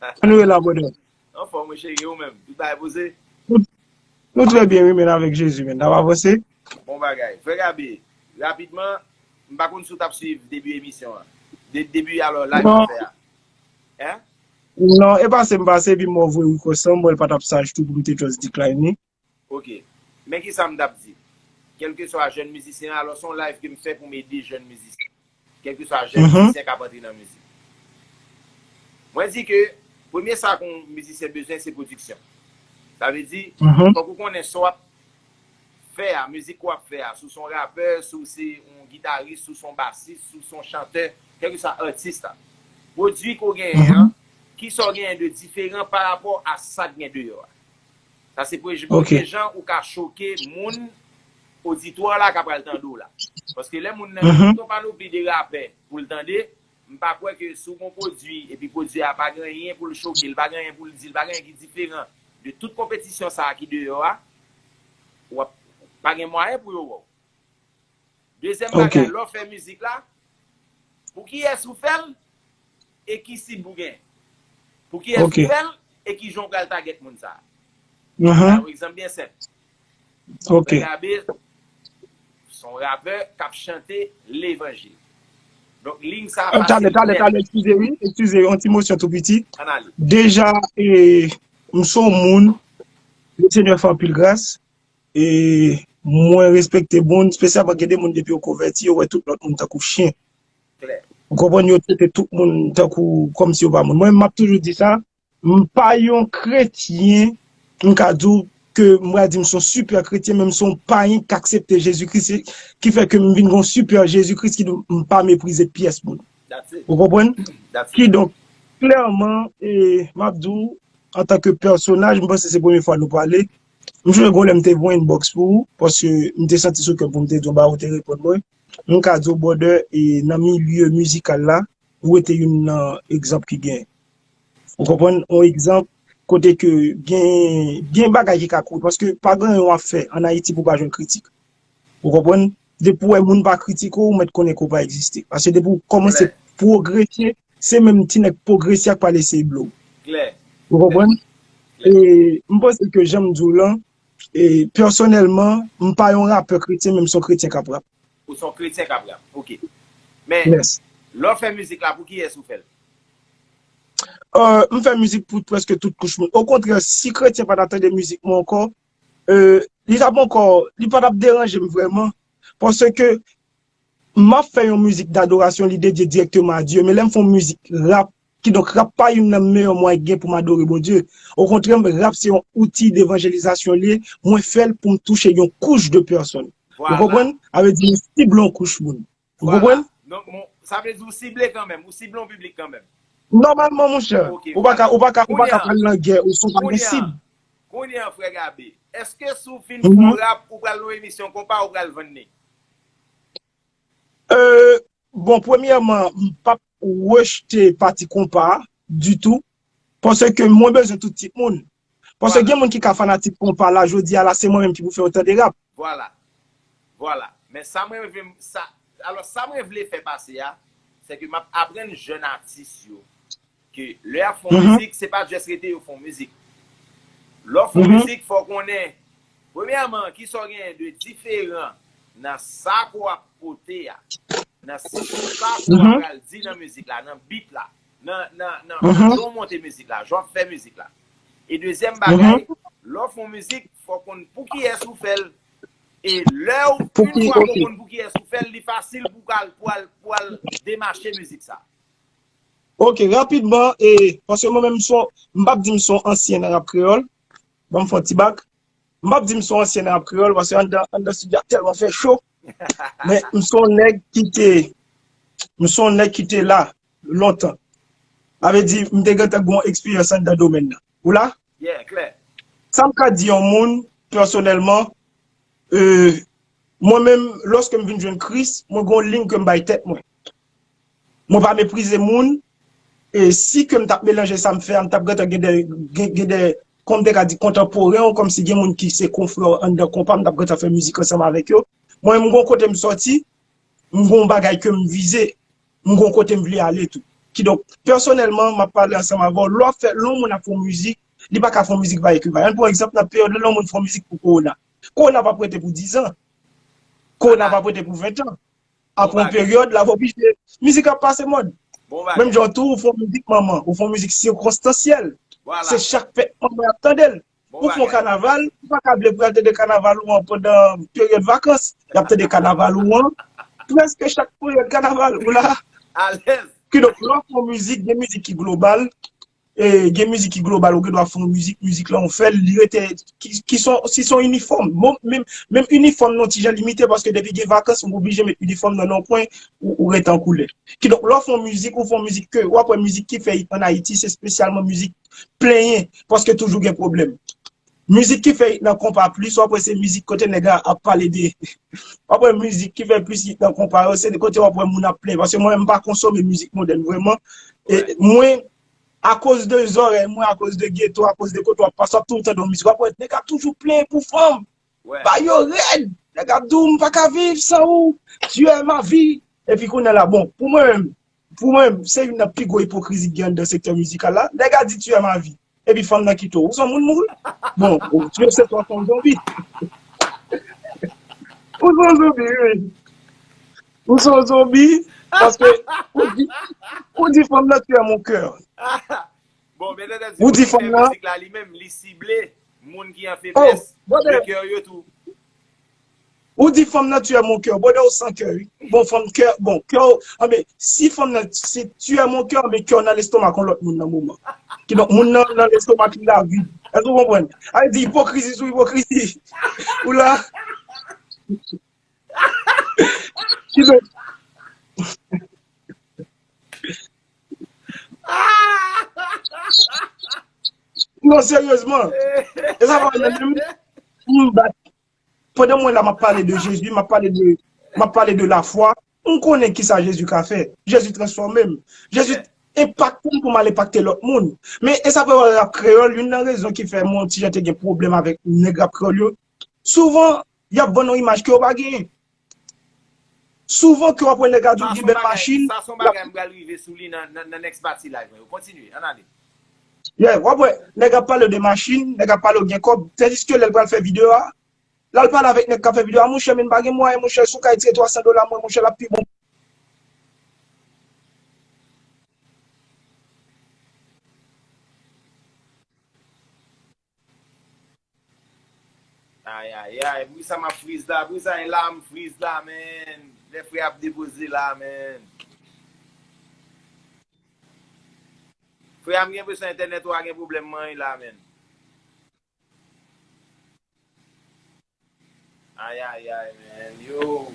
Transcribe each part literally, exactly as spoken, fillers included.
Ann nou ye la, brother. Anfòm, wi, cheri, ou menm? Tout bagay poze? Nou, nou trè byen, wi, men avèk Jezi, men. N ap avanse. Bon bagay. Frè Gabe, rapidman, m pa konn si w t ap swiv debi emisyon an. De, debi, alò, live nou fè a. Hein? Non, e pase m pase, epi m wè w voye request lan, m wè l pa t ap saj tou pou m te just decline li. Ok. Men ki sa m t ap di. Kèlkeswa jèn mizisyen, alò, se yon live ke m fè pou m ede jèn mizisyen. Kèlkeswa jèn mizisyen k ap antre nan mizik. Mwen di ke premye sa ke yon mizisyen bezwen, se pwodiksyon. Sa vle di, fòk ou konnen sa w ap fè a, mizik ke w ap fè a, si w se yon rapè, si w se yon gitaris, si w se yon basis, si w se yon chantè, kèlkeswa atis la. Pwodui ke w genyen an, kisa w genyen de diferan pa rapò a sa k gen deyò a. Sa se premye jan ou ka choke moun, oditwa la k ap pral tande w la. Paske lè moun nan gen tout yon panopli de rapè pou l tande, m pa kwè ke si w gen yon pwodui epi pwodui a pa gen anyen pou l choke, l pa gen anyen pou l di, l pa gen anyen ki diferan de tout konpetisyon sa a ki deyò a, w ap pa gen mwayen pou yo wè w. Dezyèm bagay, lè w fè mizik la, pou kiyès ou fè l e ki sib ou gen. Pou kiyès ou fè l e ki jan w pral tagèt moun sa a. Yon egzanp byen senp. Frè Gabe se yon rapè k ap chante levanjil. Donk, liy sa a fasil nèt. Talè, talè, talè, eskize, wi, eskize, yon ti mosyon tou piti. Ann ale. Deja, e, m se yon moun, Lesenyè fè anpil gras, e mwen respekte moun, espesyalman gen de moun depi yo konvèti, yo wè tout lòt moun tankou chen. Ou konprann, yo trete tout moun tankou, kòmsi yo pa moun. Mwen, m ap toujou di sa, m pa yon kretyen, m ka di w ke m pral di m se yon sipè kretyen, men m se yon payen k aksepte Jezi Kris, ki fè ke m vin gen yon sipè Jezi Kris ki di m pa meprize pyès moun. Ou konprann? Kidonk, klèman, e, m ap di w, antanke pèsonaj, m panse se premye fwa nou pale. M sonje gon lè m te voye inbox pou ou, paske m te santi sou kè m pou m te di yon bagay, ou te reponn mwen. M ka di w, brother, e nan milye mizikal la, ou rete youn nan egzanp ki gen. Ou konprann? Yon egzanp kote ke gen, gen bagay ki ka kouri, paske pa gen anyen w ap fè ann Ayiti pou w pa jwenn kritik. Ou konprann? Depi w wè moun pa kritike w, ou mèt konnen ke w pa egziste. Paske depi w kòmanse pwogrese, se menm ti nèg pwogrese a k pral eseye blow ou. Ou konprann? E m panse ke jan m di w lan, e, pèsonèlman, m pa yon rapè kretyen, men m se yon kretyen k ap rap. Ou se yon kretyen k ap rap. Ok. Men, lè w fè mizik la, pou kiyès ou fè l? Euh, m fè mizik pou prèske tout kouch moun. Okontrè, si kretyen pa ta tande mizik mwen ankò, euh, li t ap ankò, li pa t ap deranje m vrèman. Paske m ap fè yon mizik dadorasyon, li dedye dirèkteman a Dye. Men lè m fè yon mizik rap, kidonk rap pa youn nan meyè mwayen ki gen pou m adore Bondye. Okontrè, rap se yon outi devanjelizasyon li ye. Mwen fè l pou m touche yon kouch de pèsòn. Ou konprann? Sa vle di m sible yon kouch moun. Ou konprann? Donk, bon, sa vle di ou sible kanmenm, ou sible yon piblik kanmenm. Nòmalman, monchè, ou pa ka, ou pa ka, ou pa ka pral nan gè ou san pa gen sib. Kounye a, frè Gabe, èske si w fin fè yon rap, ou pral nan yon emisyon konpa, ou pral vann li? Euh, bon, premyèman, m p ap rejte pati konpa a ditou, paske mwen bezwen tout tip moun. Paske gen moun ki ka fanatik konpa la, jodi a la, se mwen menm ki pou fè yo tande rap. Vwala. Vwala. Men sa mwen vle, sa, alò, sa mwen vle fè pase a, se ke m ap aprann jèn atis yo ke lè y ap fè yon mizik, se pa just rete yo fè yon mizik. Lè w fè yon mizik, fò w konnen, premyèman, kisa w genyen de diferan nan sa ke w ap pote a, nan sa ke w ap pral di nan mizik la, nan beat la, nan, nan, nan, nan jan w monte mizik la, jan w ap fè mizik la. E dezyèm bagay, lè w fè yon mizik, fò w konn pou kiyès ou fè l. E lè w, yon fwa ke w konn pou kiyès ou fè l, li fasil pou w al, pou al, pou al demache mizik sa. Ok, rapidman, e, paske mwen menm, m p ap di m se yon ansyen nan rap kreyòl. Ban m fè yon ti bak. M p ap di m se yon ansyen nan rap kreyòl, paske anndan, anndan estidyo a tèlman fè cho. Men m se yon nèg ki te, m se yon nèg ki te la lontan. Sa vle di, m te gentan gen yon eksperyans anndan domèn nan. Ou la? Yeah, klè. Sa m ka di yon moun, pèsonèlman, euh, mwen menm, lòske m vin jwenn Kris, mwen gen yon liy ke m bay tèt mwen. Mwen pa meprize moun, e si ke m t ap melanje sa m fè a, m t ap gentan gen de, gen, gen de, kòm m te ka di, kontanporen w, kòmsi gen moun ki se konfrè w anndan konpa, m t ap gentan fè mizik ansanm avèk yo. Mwen, m gon kote m sòti, m gon bagay ke m vize, m gon kote m vle ale tou. Kidonk, pèsonèlman, m ap pale ansanm avè w. Lè w ap fè, lè yon moun ap fè yon mizik, li pa ka fè yon mizik va ekivalan. Ann pran egzanp, nan peryòd la, lè yon moun fè yon mizik pou Kowona. Kowona p ap rete pou diz an. Kowona p ap rete pou ven an. Apre yon peryòd, l ap oblije, mizik ap pase mòd. Menm jan tou, ou fè yon mizik manman, ou fè yon mizik sikonstansyèl. Se chak fèt manman y ap tande l. Ou fè yon kanaval, ou pa ka vle pou y al tande kanaval ou an pandan peryòd vakans. Y ap tande kanaval ou an prèske chak peryòd kanaval ou la. Kidonk, lè w ap fè yon mizik, gen mizik ki global, e, gen mizik ki global, ou gen dwa fè yon mizik, mizik la ou fè l, li rete, ki, ki son, si son inifòm. Bon, menm, menm inifòm nan ti jan limite, paske depi gen vakans, ou oblije met inifòm nan nan yon kwen, ou, ou rete an koulè. Kidonk, lè w fè yon mizik, ou fè yon mizik ke, w ap wè mizik ki fè it ann Ayiti, se espesyalman mizik plenyen, paske toujou gen pwoblèm. Mizik ki fè it nan konpa plis, w ap wè se mizik kote nèg la ap pale de, w ap wè mizik ki fè plis it nan konpa yo, se kote w ap wè moun ap plenyen. Paske mwen menm, m pa konsome mizik modèn vrèman. E mwen, akoz de zòrèy mwen, akoz de geto, akoz de kote w ap pase, w ap toujou tande yon mizik. W ap wè nèg ap toujou plenyen pou fanm. Ba yo rèd. Nèg ap di w, "M pa ka viv san ou, tu es ma vie." Epi kounye a la, bon, pou mwen menm, pou mwen menm, se youn nan pi gwo ipokrizi ki gen anndan sektè mizikal la. Nèg a di, "Tu es ma vie." Epi fanm nan kite w. Ou se yon moun, moun? Bon, ou, tu es, se twa, se yon zonbi. Ou se yon zonbi, wi. Ou se yon zonbi, paske ou di, ou di fanm nan, "Tu es mon cœur." Bon, men tande di moun ki fè mizik la, li menm, li sible moun ki an feblès, de kè yo tou. Ou di fanm nan, "Tu es mon cœur." Bon, ou san kè, wi. Bon, fanm kè, bon, kè w, anben, si fanm nan, si "Tu es mon cœur", anben, kè w nan lestomak yon lòt moun nan moman. Kidonk, moun nan, nan lestomak li la vid. Èske w konprann? A vle di ipokrizi sou ipokrizi. Ou la. Kidonk, non, seryezman. E sa pa menm, m bat. Pandan mwen la, m ap pale de Jezi, m ap pale de, m ap pale de lafwa. M konnen kisa Jezi ka fè. Jezi transfòme m. Jezi enpakte m pou m al enpakte lòt moun. Men, e sa fè w wè rap kreyòl, youn nan rezon ki fè mwen yon ti jan te gen pwoblèm avèk nèg rap kreyòl yo, souvan, y ap vann yon imaj ke yo pa genyen. Souvan ke w ap wè nèg la di w gen bèl machin. Sa se yon bagay m pral rive sou li nan, nan, nan next pati live mwen yo. Kontinye, ann ale. Yeah, w ap wè nèg ap pale w de machin, nèg ap pale w gen kòb, tandiske lè l pral fè videyo a, lè l pale avèk nèg k ap fè videyo a, monchè, men m pa gen mwayen, monchè, si w ka retire twa san dola mwen, monchè, l ap pi bon. Ayayay, poukisa m ap friz la? Poukisa e la m friz la, menn? Lè frè ap depoze la, menn. Frè a, m gen enpresyon entènèt ou a gen pwoblèm manyen la, menn. Ayayay, menn, yo.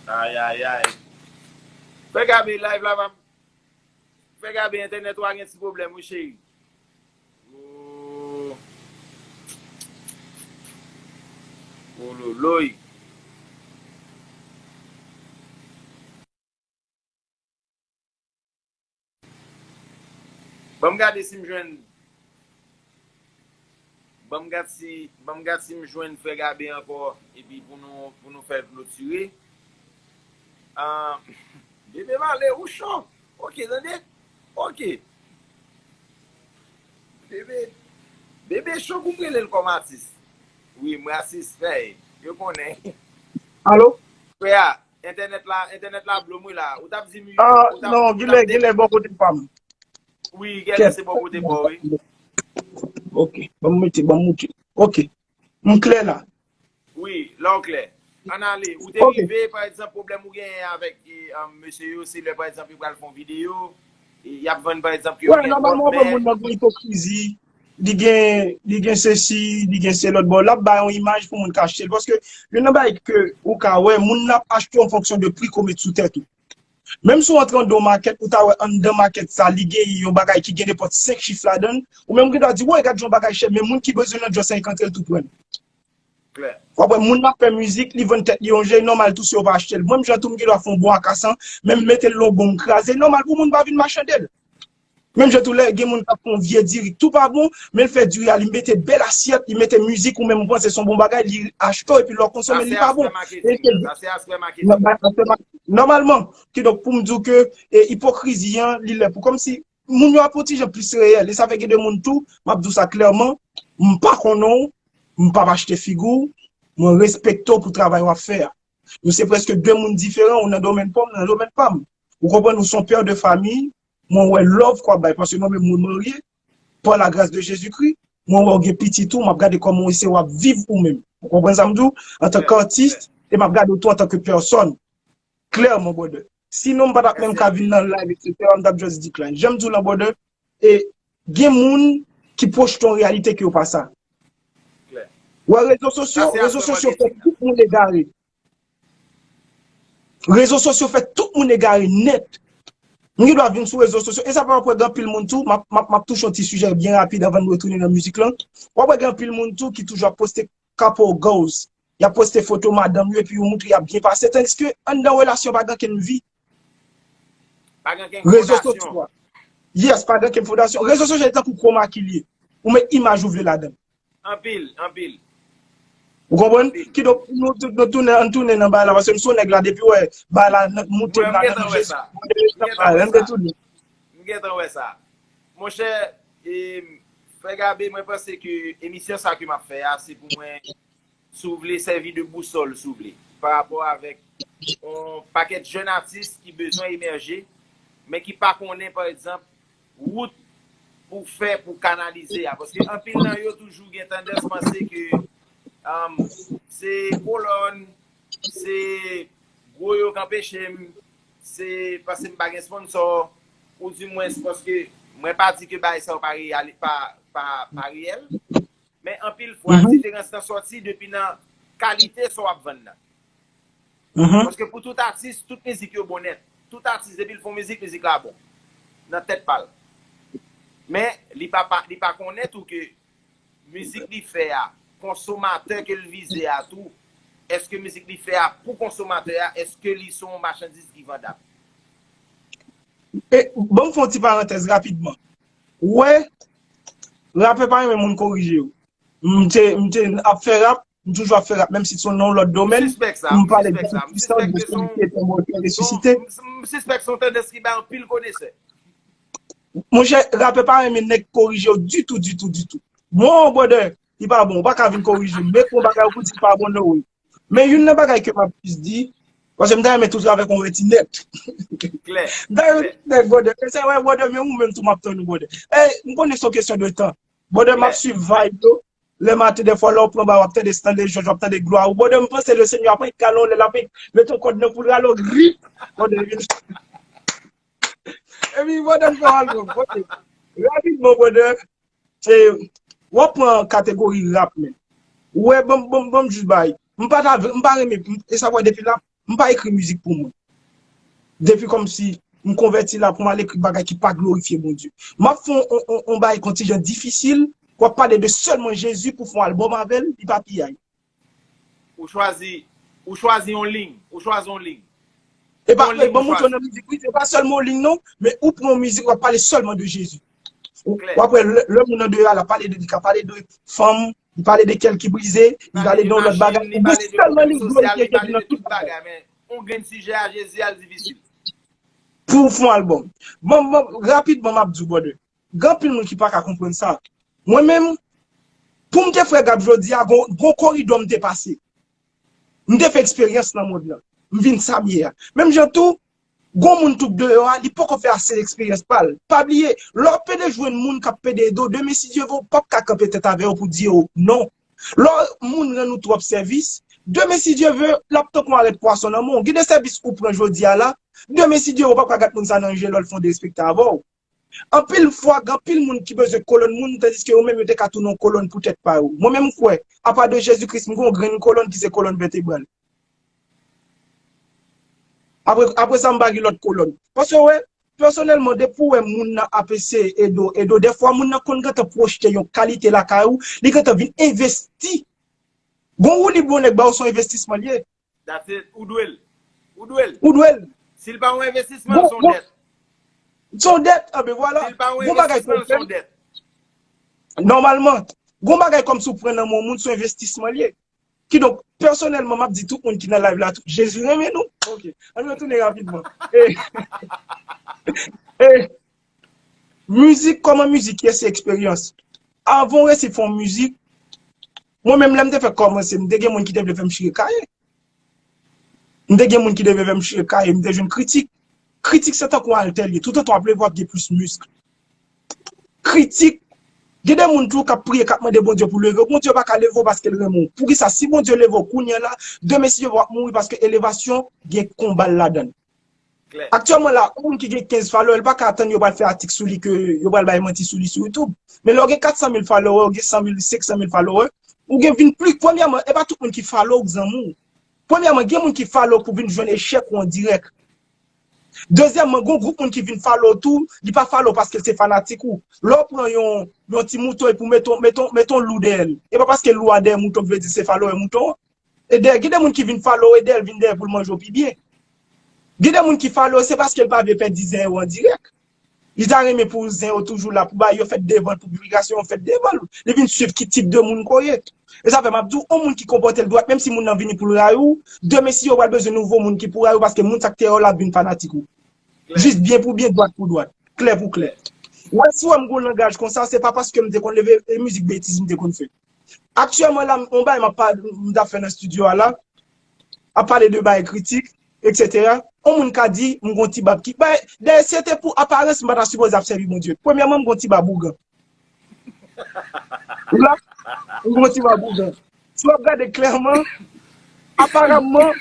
Ayayay. Frè Gabe, live la pa, frè Gabe, entènèt ou a gen ti pwoblèm, wi, cheri. Oh. Ololoy. Ban m gade si m jwenn. Ban m gad si, ban m gad si m jwenn frè Gabe ankò, epi pou nou, pou nou fè l klotire. Ah, Bebe Male, ou cho. Ok, tande. Ok. Bebe, Bebe cho pou m rele l kòm atis. Wi, m rasis, fè. Yo konnen. Alo? Frè a, entènèt la, entènèt la blo m wi la. Ou t ap di m, ah, ou t ap, non, ou t ap genlè, genlè bò kote pa m. Wi, genlè se bò kote pa w, wi. Ok, ban m mete, ban m mete. Ok. M klè la. Wi, la w klè. Ann ale, ou te rive, pa egzanp, pwoblèm ou genyen avèk, e, um, mesye yo, se lè, pa egzanp, yo pral fè yon videyo, e, y ap vann, pa egzanp, yo gen kòb, men moun nan gen ipokrizi, li gen, li gen sesi, li gen se lòt bò, l ap bay yon imaj pou moun ka achte l, paske youn nan bagay ke ou ka wè, moun nan ap achte w an fonksyon de pri ke w met sou tèt ou. Menm si w antre anndan yon makèt, ou ta wè anndan makèt sa, li gen yon bagay ki gen nenpòt senk chif ladan l, ou menm ou gen dwa di, "Woy, gad jan yon bagay chè," men moun ki bezwen l nan just annik antre l tou pran l. W ap wè moun nan ap fè mizik, li vann tèt li yon je, nòmal tou si yo pa achte l. Mwen menm jan tou m gen dwa fè yon bon akasan, men m mete l nan yon bon m kraze, nòmal pou moun pa vin machande l. Menm jan tou lè gen moun k ap fè yon vye diri k tou pa bon, men l fè diri a, li mete bèl asyèt, li mete mizik, ou menm ou panse se yon bon bagay, li achte w, epi lè w konsome l, li pa bon. Nòmalman, kidonk pou m di w ke e, ipokrizi an, li lè pou kòmsi moun yo ap yon ti jan plis reyèl. E sa fè gen de moun tou, m ap di w sa klèman, m pa konnen w, m p ap achte figi w, mwen respekte w pou travay w ap fè a. Nou se prèske de moun diferan, ou nan domèn pa w, mwen nan domèn pa m. Ou konprann, ou se yon pè de fami, mwen wè love k w ap bay, paske mwen menm mwen marye, pa la gras de Jezikri, mwen wè w gen pitit ou, m ap gade kòman w eseye w ap viv ou menm. Ou konprann sa m di w? Antanke atis, e m ap gade w tou antanke pèsòn. Klèman, brother. Sinon, m pa t ap menm ka vin nan live, et cetera, m t ap just decline. Jan m di w lan, brother, e gen moun ki pwojte yon reyalite ke yo pa sa. Wè, rezo sosyo, rezo sosyo fè tout moun egare. Rezo sosyo fè tout moun egare nèt. M gen dwa vin sou rezo sosyo, e sa pa wè gen anpil moun tou, m ap, m ap, m ap touche yon ti sijè byen rapid anvan n retounen nan mizik lan. W ap wè gen anpil moun tou ki toujou ap poste couple goals. Y ap poste foto madanm yo epi yo moutre y ap byen pase, tandiske anndan relasyon pa gen kenn vi. Pa gen kenn fondasyon. Rezo sosyo a. Yes, pa gen kenn fondasyon. Rezo sosyo se tankou koma ki l ye. Ou met imaj ou vle ladan l. Anpil, anpil. Ou konprann? Kidonk, nou, nou tounen, ann tounen nan bagay la, paske m se yon nèg la, depi w wè bagay la moute m ladan l, Jezi, m te tounen. M gentan wè sa. Monchè, e, Frè Gabe, mwen panse ke emisyon sa ke m ap fè a, se pou mwen, si w vle, sèvi de bousòl, si w vle, pa rapò avèk yon pakèt jèn atis ki bezwen emèje, men ki pa konnen, pa egzanp, wout pou fè pou kanalize a. Paske anpil nan yo toujou gen tandans panse ke um, se kolòn, se gwo yo k anpeche m, se paske m pa gen sponsò, ou dimwens paske mwen pa di ke bagay sa yo pa reyali-, pa, pa, pa reyèl. Men anpil fwa, diferans lan sòti depi nan kalite sa w ap vann nan. Paske pou tout atis, tout mizik yo bon nèt. Tout atis, depi l fè yon mizik, mizik la bon. Nan tèt pa l. Men, li pa, pa, li pa konnen tou ke mizik li fè a, konsomatè ke l vize a tou, èske mizik li fè a pou konsomatè a, èske li se yon machandiz ki vandab? E, ban m fè yon ti parantèz rapidman. Ou wè, rapè pa renmen moun korije yo. M te, m te ap fè rap, m toujou ap fè rap, menm si se nan yon lòt domèn, m pale de pwisans, de solite, tanbò te resisite. M sispèk se yon tandans ki bay anpil konesè. Monchè, rapè pa renmen nèg korije yo ditou, ditou, ditou. Bon, brother, li pa bon, ou pa ka vin korije m. Men kon bagay ou pou di pa bon, no way. Men youn nan bagay ke m ap plis di, paske m ta renmen tout avèk yon reti nèt. M ta renmen tout nèt, brother. Men se wè, brother, men ou menm tou m ap tann ou, brother. Ey, m konnen se yon kesyon de tan. Brother, m ap swiv vibe yo. Lè maten, dèfwa, lè w pran ba, w ap tande Stanley George, w ap tande glwa ou. Brother, m panse le Senyè ap rale w, lè l ap mete yon kòd nan kou l, rale w, grip. Brother, vin. Epi, brother, m fè album. Ok. Rapidman, brother, e, w ap pran kategori rap, men. Ou wè, ban m, ban m, ban m jis bay. M pa ta, m pa renmen, m, e sa wè depi la, m pa ekri mizik pou mwen. Depi kòmsi m konvèti la pou m al ekri bagay ki pa glorifye Bondye. M ap fè on, on, on, on bagay kontijan difisil, w ap pale de sèlman Jezi pou fè on albòm avè l, li pa piyay. Ou chwazi, ou chwazi yon liy, ou chwazi yon liy. E pa, ban m montre w nan mizik, wi, se pa sèlman yon liy non, men ou pran yon mizik, w ap pale sèlman de Jezi. Ou, w ap wè lè, lè moun andeyò a, l ap pale de, li ka pale de fanm, li pale de kè l ki brize, li pale de yon lòt bagay. Li pale de pwoblèm sosyal, li pale de tout bagay, men yon grenn sijè a Jezi a, l difisil. Pou w fè yon albòm. Bon, bon, rapidman, m ap di w, brother. Gen anpil moun ki pa ka konprann sa. Mwen menm, pou m te Frè Gab jodi a, gon, gon koridò m te pase. M te fè eksperyans nan mond lan. M vin sa m ye a. Menm jan tou, gon moun tout deyò a, li poko fè ase eksperyans pa l. Pa bliye, lè w ap pede jwenn moun k ap pede ede w, demen si Dye vle, w p ap ka kanpe tèt avè yo pou di yo non. Lè w, moun rann ou twòp sèvis, demen si Dye vle, l ap tankou yon arèt pwason nan men w. Gen de sèvis ou pran jodi a la, demen si Dye vle, w p ap ka gad moun sa nan je lè l fè yon derespekte avè w. Anpil fwa, gen anpil moun ki bezwen kolòn moun, tandiske yo menm yo te ka tounen yon kolòn pou tèt pa yo. Mwen menm m kwè, apa de Jezi Kris, m gen yon grenn kolòn ki se kolòn vètebral. Apre, apre sa, m pa gen lòt kolòn. Paske, wè, pèsonèlman, depi w wè moun nan ap eseye ede w, ede w, dèfwa moun nan konn gentan pwojte yon kalite lakay ou, li gentan vin envesti Gon woulib yon nèg ba w, se yon envestisman l ye. That's it. Ou dwe l. Ou dwe l. Ou dwe l. Si l pa yon envestisman, se yon dèt. Se yon dèt, anben vwala. Si l pa yon envestisman, se yon dèt. Nòmalman, gon bagay kòm si w pran nan men yon moun, se yon envestisman l ye. Kidonk, pèsonèlman, m ap di tout moun ki nan live la tou, Jezi renmen nou. Ok. Ann retounen rapidman. E, e, mizik, kòman mizik ye, se eksperyans. Avan w resi fè yon mizik, mwen menm, lè m te fè kòmanse, m te gen moun ki te vle fè m chire kaye. M te gen moun ki te vle fè m chire kaye, m te jwenn kritik. Kritik se tankou altè l ye. Toutotan w ap leve, w ap gen plis misk. Kritik. Gen de moun tou k ap priye, k ap mande Bondye pou leve w. Bondye pa ka leve w paske l renmen w. Poukisa? Si Bondye leve w kounye a la, demen si Dye vle w ap mouri paske elevasyon gen konba l ladan l. Aktyèlman la, yon moun ki gen kenz follower, li pa ka atann yo pral fè atik sou li ke yo pral bay manti sou li sou YouTube. Men lè w gen kat san mil follower, ou gen san mil, senk san mil follower, ou gen vin pli, premyèman, e pa tout moun ki follow w k zanmi w. Premyèman, gen moun ki follow w pou vin jwenn echèk ou an dirèk. Dezyèmman, gon gwoup moun ki vin follow w tou, li pa follow w paske l se fanatik ou. Lè w pran yon, yon ti mouton epi w mete, mete, mete yon lou dèyè l, e pa paske lou a dèyè mouton ki vle di se follower mouton an. E dèyè, gen de moun ki vin follow e dèyè l vin dèyè pou l manje w pi byen. Gen de moun ki follow se paske l pa vle pèdi zen yo an dirèk. Li ta renmen pou zen yo toujou la, pou bay yo fèt devan l, pou piblikasyon yo fèt devan l. Li vin swiv ki tip de moun ke w ye. E sa fè m ap di w, yon moun ki konpòte l dwat, menm si moun nan vini pou l rayi w, demen si yo pral bezwen nouvo moun ki pou rayi w, paske moun sa k te rayi w la ap vin fanatik ou. Jis byen pou byen, dwat pou dwat, klè pou klè. Ou wè, si w wè m gon langaj konsa, se pa paske m te konn leve, e mizik betiz m te konn fè. Aktyèlman la, yon bagay m ap pa, m t ap fè nan estidyo a la, ap pale de bagay kritik, etsetera. Yon moun ka di, m gon ti bab ki, bay, dayè, si se te pou aparans, m pa ta sipoze ap sèvi Bondye. Premyèman, m gon ti bab ougan. Ou la, m gon ti bab ougan. Si w ap gade klèman, aparamman,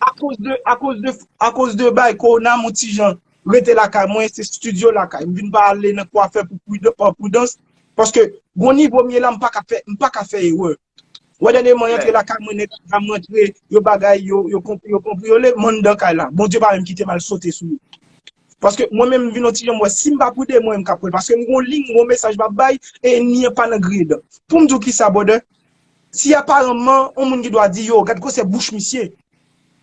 akoz de, akoz de, akoz de bagay kowona, m yon ti jan rete lakay mwen, se estidyo lakay. M vin pa ale nan kwafè pou pridan-, pa pridans, paske gon nivo m ye la, m pa ka fè, m pa ka fè erè. Wè, dènyèman, rantre lakay mwen, nèg la rantre, yo bagay, yo, yo konp-, yo konpri, yo le, m anndan kay la. Bondye pa menm kite m al sote sou yo. Paske mwen menm, m vin yon ti jan, m wè, si m pa pwide, mwen menm m ka pran l. Paske m gon liy, m gon mesaj m ap bay, e ènmi an pa nan griye dan. Pou m di w kisa, brother, si aparamman, yon moun gen dwa di, yo, gad gwosè bouch misye.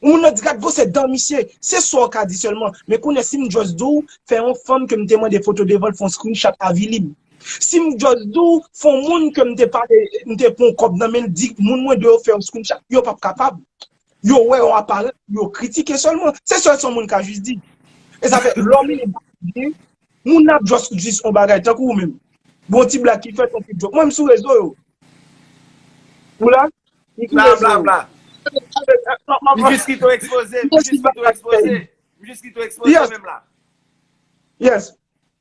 Yon moun nan di, gad gwosè dan misye. Se sa w ka di sèlman. Men kounye a, si m just di w, fè yon fanm ke m te mande foto devan l, fè yon screenshot avili m. Si m just di w, fè yon moun ke m te pale, m te pran yon kòb nan men l, di moun mwen dwe yo fè yon screenshot, yo p ap kapab. Yo wè yon aparans, yo kritike sèlman. Se sèl sa yon moun ka jis di. E sa fè, lè w mennen bagay byen, moun nan ap just, jis yon bagay, tankou ou menm. Gon ti blag ki fèt, yon ti joke. Mwen, m sou rezo yo. Ou la? M sou rezo yo. M jis kite w ekspoze, m jis kite w ekspoze. M jis kite w ekspoze menm la. Yes.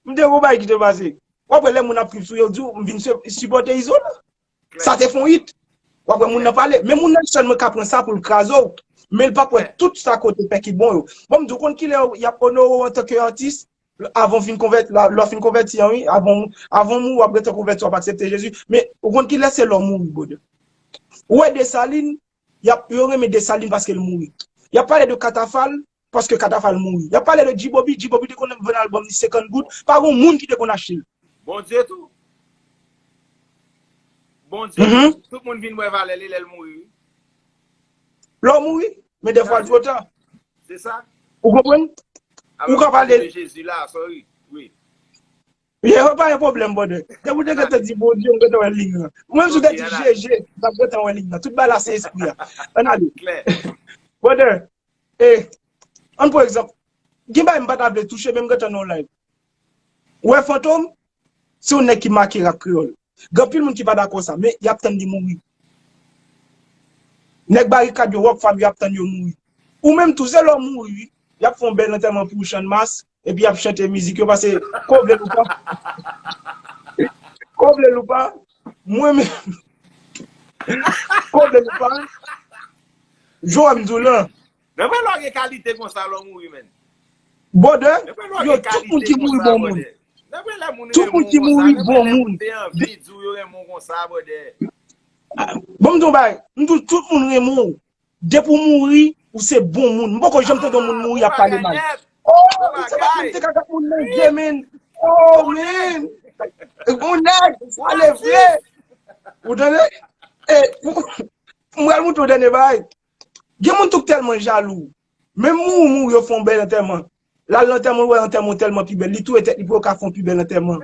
M te gon bagay ki te pase. W ap wè lè moun ap trip sou yo, di w, m vin se-, sipòte Izo la. Sa te fè yon hit. W ap wè moun nan pale. Men moun nan sèlman ka pran sa pou l kraze w. Men l p ap wè tout sa kote fè ki bon yo. Bon, m di w konn kilè y ap onore w antanke atis, avan w fin konvèti, lè w fin konvèti an, wi, avan, avan w mouri, w ap gentan konvèti, w ap aksepte Jezi. Men, ou konn kilè se lè w mouri, brother. Ou wè Desalin, y ap, yo renmen Desalin paske l mouri. Y ap pale de Katafal, paske Katafal mouri. Y ap pale de G-Bobby, G-Bobby te konn vann albòm li senkant goud, pa gon moun ki te konn achte l. Bondye tou. Bondye tou. Tout moun vin wè valè li lè l mouri, wi. Lè w mouri, men dèfwa l twò ta. Se sa. Ou konprann? Ou ka pale de Jezi la, sorry. Wi. Ye, pa gen pwoblèm, brother. Depi w te gentan di Bondye, m gentan wè liy lan. Mwen, si w te di Jeje, m t ap gentan wè liy lan. Tout bagay la se espri a. Ann ale. Brother, e, ann pran egzanp, gen bagay m pa ta vle touche, men m gentan nan yon live. Ou wè Fantom, se yon nèg ki make rap kreyòl. Gen anpil moun ki pa dakò sa, men y ap tann li mouri. Nèg Barikad yo, Rockfam yo, y ap tann yo mouri. Ou menm tou, se lè w mouri, wi. Y ap fè yon bèl antèman pou ou, Channmas, epi y ap chante mizik yo, paske, ko vle l ou pa, ko vle l ou pa, mwen menm, ko vle l ou pa, jan w wè m di w lan. Nan vrè lè w gen kalite konsa lè w mouri, menn. Brother, yo, tout moun ki mouri bon moun. Tout moun ki mouri bon moun. Te anvi di w yo renmen w konsa, brother. Bon, m di w bagay, m di w tout moun renmen w. Depi w mouri, ou se bon moun. M poko janm tande yon moun mouri ap pale mal. Oh, se pa moun te ka gad moun nan je, menn. Oh, menn. Bon nèg, sa le vre. Ou tande? E, ou, M pral montre w dènye bagay. Gen moun tou k tèlman jalou. Menm mouri, mouri, yo fè yon bèl antèman. L al nan antèman, l wè antèman tèlman pi bèl. Li touye tèt li pou yo ka fè yon pi bèl antèman.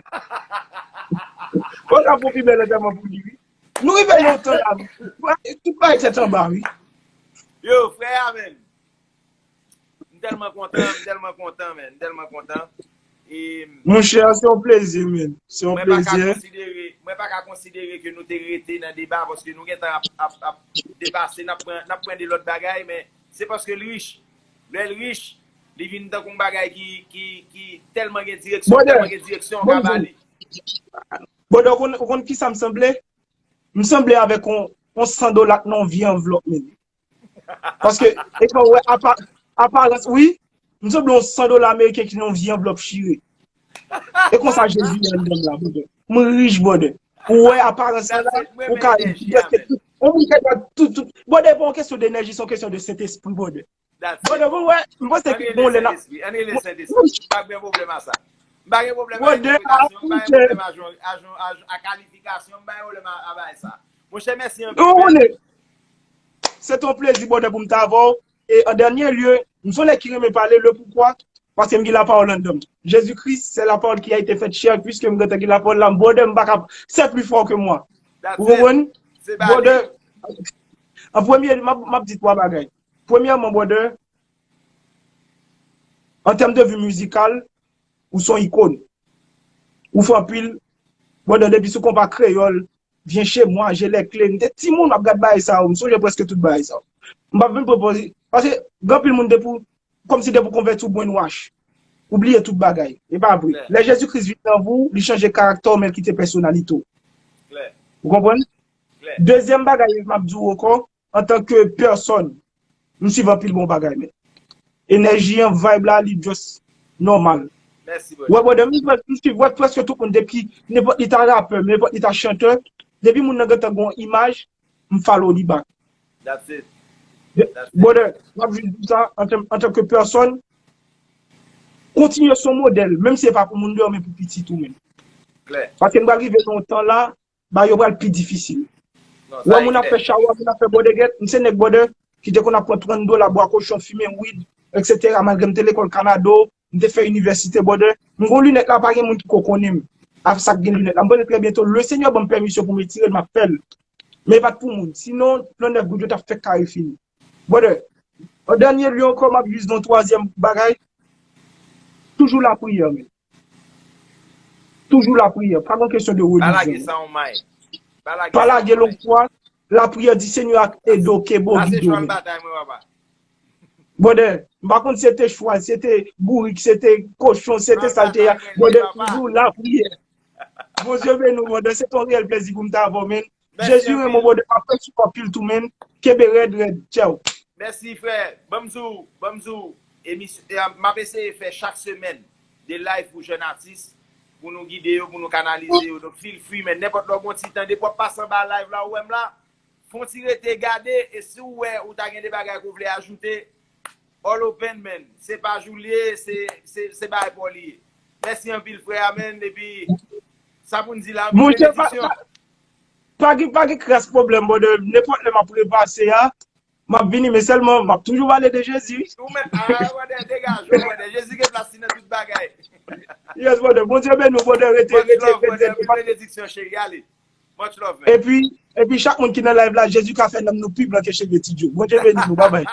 Pou yo ka fè yon pi bèl antèman pou li, wi. Nou rive nan yon tan la, tout bagay tèt anba, wi. Yo, frè, amen. M tèlman kontan, m tèlman kontan, men. M tèlman kontan. E Monchè, se yon plezi, men. Se yon mwen pa ka plezi. Konsidere, mwen pa ka konsidere ke nou te rete nan deba paske nou gentan ap, ap, ap depase, n ap pran, n ap pran de lòt bagay, men se paske l rich. Lè l rich, li vin tankou yon bagay ki, ki, ki tèlman gen direksyon, Brother, tèlman gen direksyon, w ka bon, bale. Brother, ou konn, ou konn ki sa m sanble? M sanble avèk yon, yon san dola k nan yon vye anvlòp, men. Paske, e pa wè, apa, aparans, wi. M sanble yon san dola ameriken ki nan yon vye anvlòp chire. E konsa Jezi ye anndan m la, brother. M rich, brother. Ou wè aparans la, ou ka prèske tout. Yon moun ka gen tout, tout. Brother, e pa yon kesyon de enèji, se yon kesyon de Sentespri, brother. Brother, ou wè, m panse ke bon lè n ap. Ann rele Sentespri. M pa gen pwoblèm a sa. M pa gen pwoblèm a entèpretasyon, m pa gen pwoblèm a, a, a, a kalifikasyon, m pa gen pwoblèm a, a bagay sa. Monchè, mèsi anpil. Se te yon plezi, brother, pou m t avè w. E an dènye lye, m se yon nèg ki renmen pale, le poukwa, paske m gen lapawòl anndan m. Jezi Kris, c'est la parole qui a été faite chair, puisque m gentan gen lapawòl la, m brother, m pa ka, c'est plus fort que moi. Ou konprann? Brother, an premye, m ap, m ap di twa bagay. Premyèman, brother, an tèm de vi mizikal, ou se yon ikòn. Ou fè anpil, brother, depi sou konpa kreyòl, Viens chez moi, j'ai les clés. M te timoun, m ap gad bagay sa yo. M sonje prèske tout bagay sa yo. M pa vin pran poz. Paske, gen anpil moun depi w, kòmsi depi w konvèti w brainwash. Ou bliye tout bagay. E pa vre. Lè Jezi Kris vin nan vi w, li chanje karaktè w, men l kite pèsonalite w. Ou konprann? Dezyèm bagay, m ap di w ankò, antanke pèsòn, m swiv anpil bon bagay, men. Enèji an, vibe la, li just nòmal. Wè, brother, m, m swiv, wè, prèske tout moun, depi nenpòt li ta rapè, nenpòt li ta chantè, depi moun nan gentan gen yon imaj, m follow li back. Brother, m ap jis di w sa, antan, antanke pèsòn, kontinye se yon modèl, menm si se pa pou moun deyò, men pou pitit ou menm. Paske n pral rive nan yon tan la, bagay yo pral pi difisil. Wè moun ap fè chawa, moun ap fè bòdègèt, m se nèg brother ki te konn ap pran trant dola, bwè kochon, fimen weed, etsetera. Malgre m te lekòl Kanado, m te fè inivèsite brother. M gon linèt la, pa gen moun ki ko konnen m. A sa k gen linèt la. M konnen trè byento, le Senyè ban m pèmisyon pou m retire l, m ap fè l. Men e pa t pou moun. Sinon, plan nèf goud yo t ap fèk kare fini. Brother, an dènye lye ankò, m ap jis di yon twazyèm bagay. Toujou lapriyè, men. Toujou lapriyè. Pa gen kesyon de relijyon. Pa lage sa yon may. Pa lage lonfwa. Lapriyè di Senyè a ede w, kenbe w, gide w, men. Brother, m pa konn si se te chwa, si se te bourik, si se te kochon, si se te sa l te ye a. Brother, toujou lapriyè. Bondye beni w, brother. Se te yon reyèl plezi pou m t avè w, men. Jezi renmen w, brother. M apresye w anpil tou, men. Kenbe rèd, rèd. Tchao. Mèsi, frè. Ban m di w, ban m di w, emisyon, e, m ap eseye fè chak semèn de live pou jèn atis, pou nou gide yo, pou nou kanalize yo. Donk, feel free, men nenpòt lè w gon ti tan, depi w ap pase anba live la, ou wè m la, fè yon ti rete gade, e si w wè ou ta gen de bagay ke w vle ajoute, all open, man. Se paj ou li ye, se, se, se bagay pa w li ye. Mèsi anpil, frè, amen. Epi, sa pou n di la, nou gen benediksyon. Pa gen, pa gen kras pwoblèm, brother. Nenpòt lè m ap repase a, m ap vini, men sèlman, m ap toujou pale de Jezi, wi. Ou menm, a, brother, degaje w, brother. Jezi gen plas li nan tout bagay. Yes, brother. Bondye beni w, brother. Rete, rete, rete, rete. Benediksyon, cheri. Ale. Much love, man. Epi, epi chak moun ki nan live la, Jezi ka fè nanm nou pi blan ke cheve Ti Djo. Bondye beni nou, babay.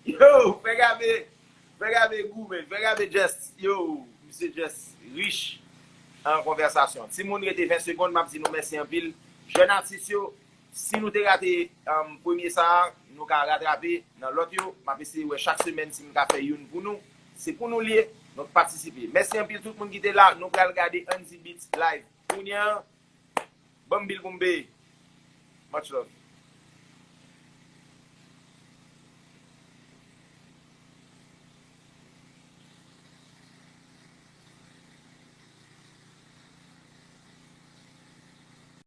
Yo, frè Gabe, frè Gabe gou, men. Frè Gabe just, yo, misye just rich an konvèsasyon. Timoun, rete ven segonn, m ap di nou mèsi anpil. Jèn atis yo, si nou te rate, um, premye sa a, nou ka ratrape nan lòt yo. M ap eseye wè chak semèn si m ka fè youn pou nou. Se pou nou li ye, donk patisipe. Mèsi anpil tout moun ki te la. Nou pral gade Andy Beats live kounye a. Ban m bil pou m peye. Much love.